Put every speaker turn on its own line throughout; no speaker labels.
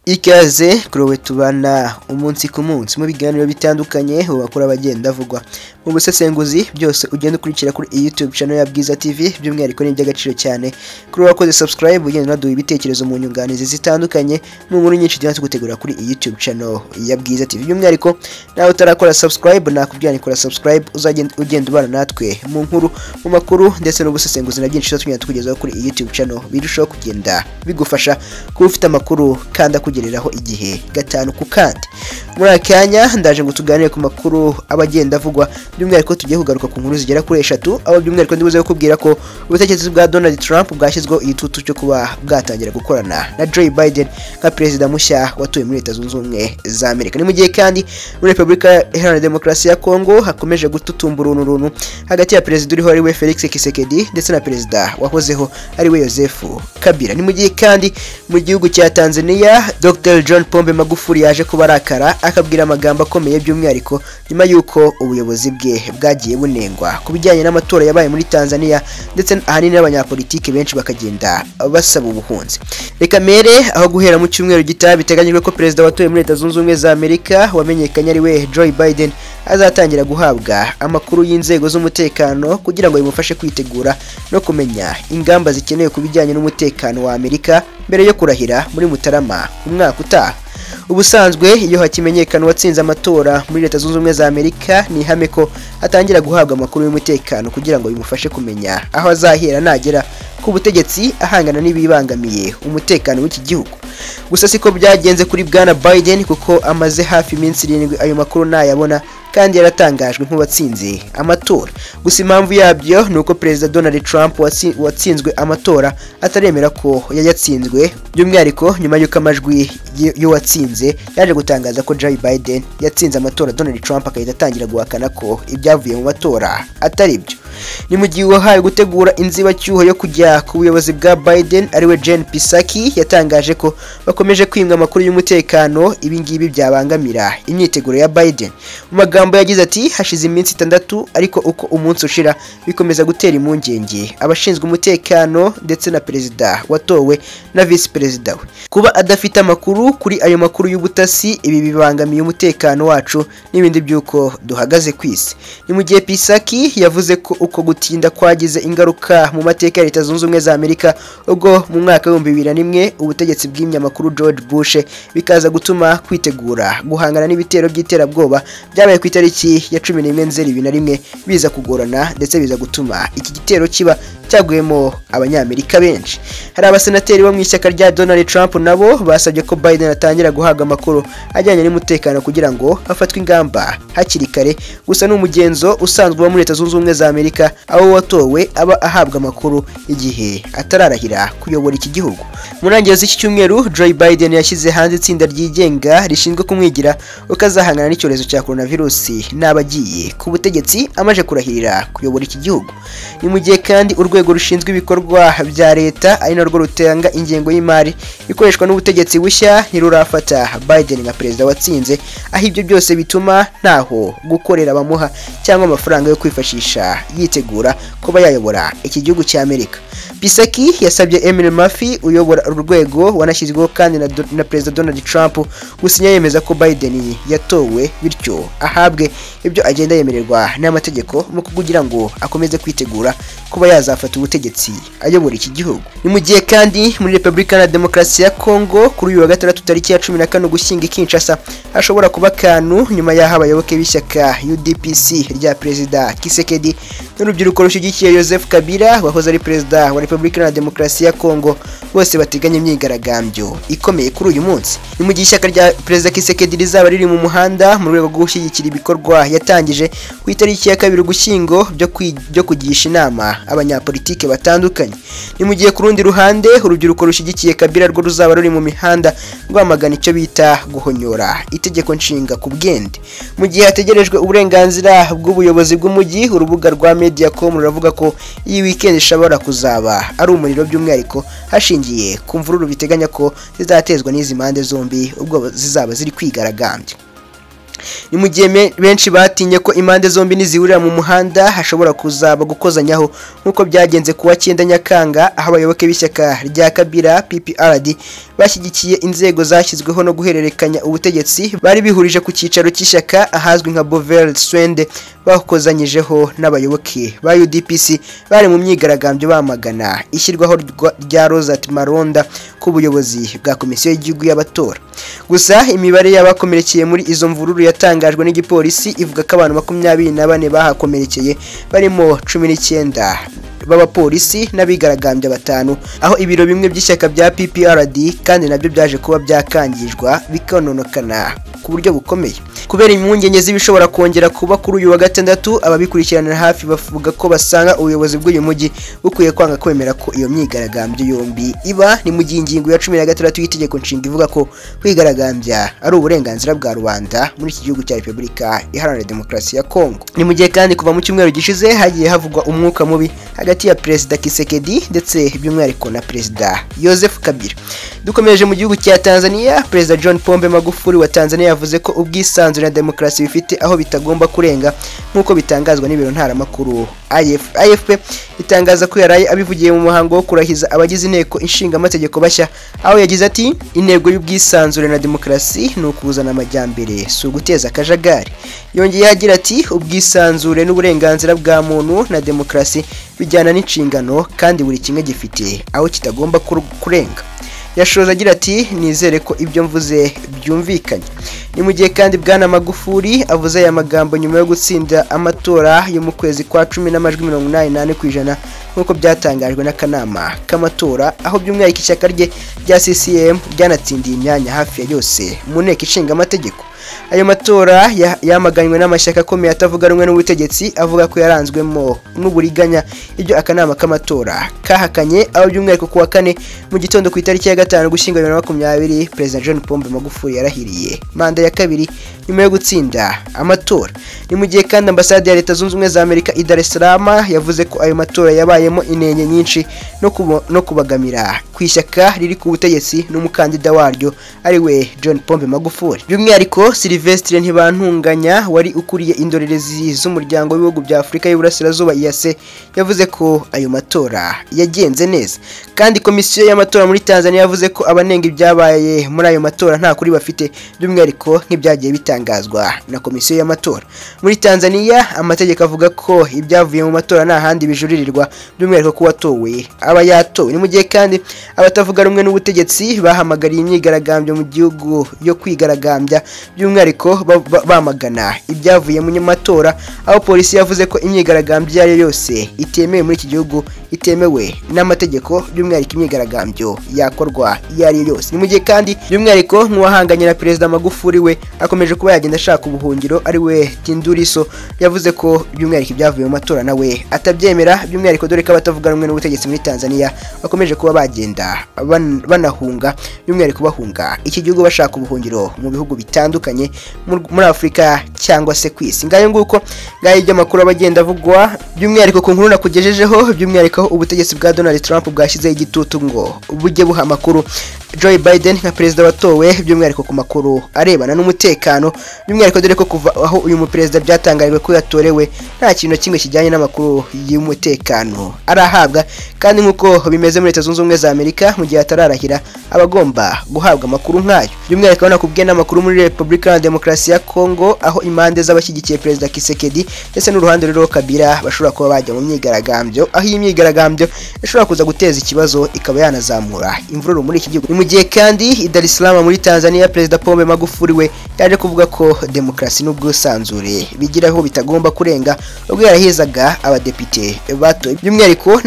Ikaze kuri tubana umunsi ku munsi mu biganiro bitandukanye bakora bagenda avugwa mu busesenguzi byose ugenda ukurikira kuri YouTube channel ya Bwiza TV, by'umwihariko ni iby'agaciro cyane kuri wakoze subscribe ugenda unaduha ibitekerezo mu nyunganizi zitandukanye mu nkuru nyinshi tugenda tugutegura kuri YouTube channel ya Bwiza TV. By'umwihariko nawe utarakora subscribe nakubwira ni kora subscribe uzagenda ugenda ubana natwe mu nkuru, mu makuru ndetse n'ubusesenguzi na byinshi tugenda tukugezaho kuri YouTube channel, birushaho kugenda bigufasha kuba ufite amakuru kandi akugereraho igihe gatanu ku kandi. Muri akanya ndaje ngo tuganire ku makuru abagenda avugwa, by'umwihariko tugiye kugaruka ku nkuru zigera kuri eshatu, aho by'umwihariko ndibuze kukubwira ko ubutegetsi bwa Donald Trump bwashyizweho igitutu cyo kuba bwatangira gukorana na Joe Biden nka perezida mushya watuye muri Leta Zunze Ubumwe za Amerika. Ni mu gihe kandi muri Repubulika Iharanira Demokarasi ya Kongo hakomeje gututumba urunturuntu hagati ya perezida uriho ari we Felix Tshisekedi ndetse na perezida wahozeho ari we Joseph Kabila. Ni mu gihe kandi mu gihugu cya Tanzania Dr John Pombe Magufuli yaje kubarakara akabwira amagambo akomeye, by'umwihariko nyuma y'uko ubuyobozi bwe bwagiye bunengwa ku bijyanye n'amatora yabaye muri Tanzania, ndetse ahanini n'abanyapolitike benshi bakagenda basaba ubuhunzi. Reka mere aho guhera mu cyumweru gitaha biteganyijwe ko perezida watowe muri Leta Zunze Ubumwe za Amerika wamenyekanye ari we Joe Biden azatangira guhabwa amakuru y'inzego z'umutekano kugira ngo bimufashe kwitegura no kumenya ingamba zikenewe ku bijyanye n'umutekano wa Amerika mbere yo kurahira muri Mutarama umwaka utaha. Ubusanzwe iyo hakimenyekana uwatsinze amatora muri Leta Zunze Ubumwe za Amerika ni ihame ko atangira guhabwa amakuru y'umutekano kugira ngo bimufashe kumenya aho azahera nagera ku butegetsi ahangana n'ibibangamiye umutekano w'iki gihugu. Gusa siko byagenze kuri Bwana Biden kuko amaze hafi iminsi 7 ayo makuru nayabona kandi yaratangajwe nk'uwatsinze amatora. Gusa impamvu yabyo ni uko perezida Donald Trump watsinzwe amatora ataremera ko yayatsinzwe, by'umwihariko nyuma y'uko amajwi y'uwatsinze yaje gutangaza ko Joe Biden yatsinze amatora, Donald Trump akahita atangira guhakana ko ibyavuye mu matora atari byo. Ni mu gihe uwahawe gutegura inzibacyuho yo kujya ku buyobozi bwa Biden ariwe Jen Psaki yatangaje ko bakomeje kwimwa amakuru y'umutekano, ibi ngibi byabangamira imyiteguro ya Biden. Mu magambo yagize ati hashize iminsi 6 ariko uko umunsi ushira bikomeza gutera impungenge abashinzwe umutekano ndetse na perezida watowe na vice perezida we kuba adafite amakuru kuri ayo makuru y'ubutasi, ibi bibangamiye umutekano wacu n'ibindi by'uko duhagaze ku isi. Ni mu gihe Psaki yavuze ko uko gutinda kwagize ingaruka mu mateka ya Leta Zunze Ubumwe za Amerika ubwo mu mwaka wa 2001 ubutegetsi bw'imyamakuru George Bush bikaza gutuma kwitegura guhangana n'ibitero by'iterabwoba byabaye ku itariki ya 11 Nzeri 2001 biza kugorana ndetse biza gutuma iki gitero kiba cyaguyemo abanyamerika benshi. Hari abasenateri bo mu ishyaka rya Donald Trump nabo basabye ko Biden atangira guhabwa amakuru ajyanye n'umutekano kugira ngo hafatwe ingamba hakiri kare. Gusa n'umugenzo usanzwe wo muri Leta Zunze Ubumwe za Amerika aho watowe aba ahabwa amakuru igihe atararahira kuyobora iki gihugu. Mu ntangiriro z'iki cyumweru Joe Biden yashyize hanze itsinda ryigenga rishinzwe kumwigira ukazahangana n'icyorezo cya coronavirus n'abagiye ku butegetsi amaze kurahirira kuyobora iki gihugu. Ni mu gihe kandi urwego rushinzwe ibikorwa bya leta ari narwo rutanga ingengo y'imari ikoreshwa n'ubutegetsi bushya ntirurafata Biden nka perezida watsinze, aho ibyo byose bituma ntaho gukorera bamuha cyangwa amafaranga yo kwifashisha yitegura kuba yayobora iki gihugu cya Amerika. Psaki yasabye Emily Murphy uyobora urwego wanashyizweho kandi na perezida Donald Trump gusinya yemeza ko Biden yatowe, bityo ahabwe ibyo agenda yemererwa n'amategeko mu kugira ngo akomeze kwitegura kuba yazafata ubutegetsi ayobora iki gihugu. Ni mu gihe kandi muri Repubulika Iharanira Demokarasi ya Kongo kuri uyu wa gatandatu tariki ya 14 Ugushyingo i Kinshasa hashobora kuba akantu nyuma y'aho abayoboke b'ishyaka UDPC rya perezida Tshisekedi n'urubyiruko rushyigikiye Joseph Kabila wahoze ari perezida wa Repubulika Iharanira Demokarasi ya Kongo bose bateganya imyigaragambyo ikomeye kuri uyu munsi. Ni mu gihe ishyaka rya perezida Tshisekedi rizaba riri mu muhanda mu rwego rwo gushyigikira ibikorwa yatangije ku itariki ya 2 Ugushyingo byo kugisha inama abanyapolitike batandukanye. Ni mu gihe ku rundi ruhande urubyiruko rushyigikiye Kabila rwo ruzaba ruri mu mihanda rwamagana icyo bita guhonyora itegeko nshinga ku bwende. Mu gihe hategerejwe uburenganzira bw'ubuyobozi bw'umujyi, urubuga rwa Mediacom ruravuga ko iyi weekend ishobora kuzaba kuzaba ari umuriro, by'umwihariko hashingiye ku mvururu biteganya ko zizatezwa n'izi mpande zombi ubwo zizaba ziri kwigaragambya. Ni mu gihe benshi batinye ko impande zombi nizihurira mu muhanda hashobora kuzaba gukozanyaho nk'uko byagenze kuwa 9 Nyakanga, aho abayoboke b'ishyaka rya Kabila PPRD bashyigikiye inzego zashyizweho no guhererekanya ubutegetsi bari bihurije ku cyicaro cy'ishyaka ahazwi nka Bovel Swende, bakozanyijeho n'abayoboke ba UDPC bari mu myigaragambyo bamagana ishyirwaho rya Rosat Maronda ku buyobozi bwa Komisiyo y'Igihugu y'Abatora. Gusa imibare y'abakomerekeye muri izo mvururu yatangajwe n'igipolisi ivuga ko abantu 24 bahakomerekeye, barimo 19 b'abapolisi n'abigaragambya 5, aho ibiro bimwe by'ishyaka bya PPRD kandi nabyo byaje kuba byakangijwa bikononokana ku buryo bukomeye. Kubera impungenge z'ibishobora kongera kuba kuri uyu wa gatandatu, ababikurikiranira hafi bavuga ko basanga ubuyobozi bw'uyu mujyi bukwiye kwanga kwemera ko iyo myigaragambyo yombi iba. Ni mu gihe ingingo ya 16 y'itegeko nshinga ivuga ko kwigaragambya ari uburenganzira bwa rubanda muri iki gihugu cya Repubulika Iharanira Demokarasi ya Kongo. Ni mu gihe kandi kuva mu cyumweru gishize hagiye havugwa umwuka mubi hagati ya Perezida Kisekedi ndetse by'umwihariko na Perezida Joseph Kabila. Dukomeje mu gihugu cya Tanzania, Perezida John Pombe Magufuli wa Tanzania yavuze ko ubwisanzure na demokarasi bifite aho bitagomba kurenga, nk'uko bitangazwa n'ibiro ntaramakuru AFP itangaza ko yaraye abivugiye mu muhango wo kurahiza abagize inteko inshinga amategeko bashya, aho yagize ati: "Intego y'ubwisanzure na demokarasi ni ukuzana amajyambere, si uguteza akajagari." Yongeye agira ati: "Ubwisanzure n'uburenganzira bwa muntu na demokarasi bijyana n'inshingano, kandi buri kimwe gifite aho kitagomba kurenga." Yashoje agira ati: "Nizere ko ibyo mvuze byumvikanye." Ni mu gihe kandi Bwana Magufuli avuze aya magambo nyuma yo gutsinda amatora yo mu kwezi kwa 10 n'amajwi 88% nk'uko byatangajwe n'akanama k'amatora, aho by'umwihariko ishyaka rye rya CCM ryanatsindiye imyanya hafi ya yose mu nteko ishinga amategeko. Ayo matora yamaganywe n'amashyaka akomeye atavuga rumwe n'ubutegetsi, avuga ko yaranzwemo n'uburiganya, ibyo akanama k'amatora kahakanye, aho by'umwihariko kuwa kane mu gitondo ku itariki ya 5 Ugushyingo 2020 Perezida John Pombe Magufuli yarahiriye manda ya kabiri nyuma yo gutsinda amatora. Ni mu gihe kandi ambasade ya Leta Zunze Ubumwe za Amerika i Dar es Salaam yavuze ko ayo matora yabayemo inenge nyinshi no kubagamira ku ishyaka riri ku butegetsi n'umukandida waryo ari we John Pombe Magufuli. By'umwihariko Sylvestre Ntibantunganya wari ukuriye indorerezi z'umuryango w'ibihugu bya Afurika y'Iburasirazuba EAC yavuze ko ayo matora yagenze neza. Kandi komisiyo y'amatora muri Tanzania yavuze ko abanenga ibyabaye muri ayo matora nta kuri bafite, by'umwihariko nk'ibyagiye bitangazwa na komisiyo y'amatora. Muri Tanzania amategeko avuga ko ibyavuye mu matora nta handi bijuririrwa, by'umwihariko ko watowe aba yatowe. Ni mu gihe kandi abatavuga rumwe n'ubutegetsi bahamagariye imyigaragambyo mu gihugu yo kwigaragambya, by'umwihariko bamagana ibyavuye mu matora, aho polisi yavuze ko imyigaragambyo iyo ari yo yose itemewe muri iki gihugu, itemewe n'amategeko, by'umwihariko imyigaragambyo yakorwa iyo ari yo yose. Ni mu gihe kandi by'umwihariko nk'uwahanganye na Perezida Magufuli we akomeje kuba yagenda ashaka ubuhungiro ari we Tundu Lissu, yavuze ko by'umwihariko ibyavuye mu matora nawe atabyemera, by'umwihariko dore ko abatavuga rumwe n'ubutegetsi muri Tanzania bakomeje kuba bagenda banahunga, by'umwihariko bahunga iki gihugu bashaka ubuhungiro mu bihugu bitandukanye muri Afurika cyangwa se ku isi. Ngayo nguko ngayo iby'amakuru abagenda avugwa by'umwihariko ku nkuru nakugejejeho, by'umwihariko ubutegetsi bwa Donald Trump bwashyizeho igitutu ngo bujye buha amakuru Joe Biden nka perezida watowe, by'umwihariko ku makuru arebana n'umutekano, by'umwihariko dore ko kuva aho uyu muperezida byatangajwe ko yatorewe nta kintu kimwe kijyanye n'amakuru y'umutekano arahabwa, kandi nk'uko bimeze muri Leta Zunze Ubumwe za Amerika mu gihe atararahira abagomba guhabwa amakuru nk'ayo. By'umwihariko nakubwiye n'amakuru muri Repubulika ya Demokarasi ya Kongo, aho impande z'abashyigikiye Perezida Kisekedi ndetse n'uruhande ruriho Kabila bashobora kuba bajya mu myigaragambyo, aho iyi myigaragambyo ishobora kuza guteza ikibazo ikaba yanazamura imvururu muri iki gihugu. Ni mu gihe kandi i Dar es Salaam muri Tanzania Perezida Pombe Magufuli we yaje kuvuga ko demokarasi n'ubwisanzure bigiraho bitagomba kurenga, ubwo yarahizaga abadepite batoye, by'umwihariko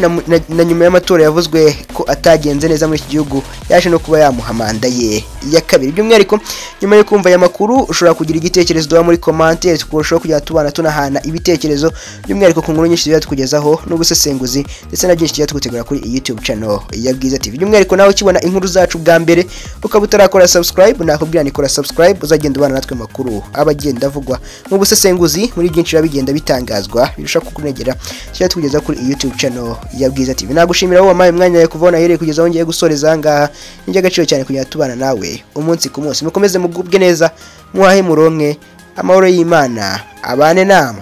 na nyuma y'amatora yavuzwe ko atagenze neza muri iki gihugu, yaje no kuba yamuha manda ye ya kabiri. By'umwihariko nyuma yo kumva aya makuru ushobora kugira igitekerezo duha muri commentaire, tukurushaho kujya tubana tunahana ibitekerezo, by'umwihariko ku nkuru nyinshi tukugezaho n'ubusesenguzi ndetse na byinshi tujya tugutegura kuri YouTube channel ya Bwiza TV. By'umwihariko nawe ukibona inkuru zacu bwa mbere ukaba utarakora subscribe, nakubwira ni kora subscribe, uzagenda ubana natwe makuru aba agenda avugwa mu busesenguzi muri byinshi biba bigenda bitangazwa birusha kukunegera, tujya tukugeza kuri YouTube channel ya Bwiza TV. Nagushimira wowe wampaye umwanya wawe kuva aho nahereye kugeza aho ngiye gusoreza aha ngaha. Ni iby'agaciro cyane kugira tubana nawe umunsi ku munsi. Mukomeze mugubwe neza, muhahe muronke, amahoro y'Imana abane namwe.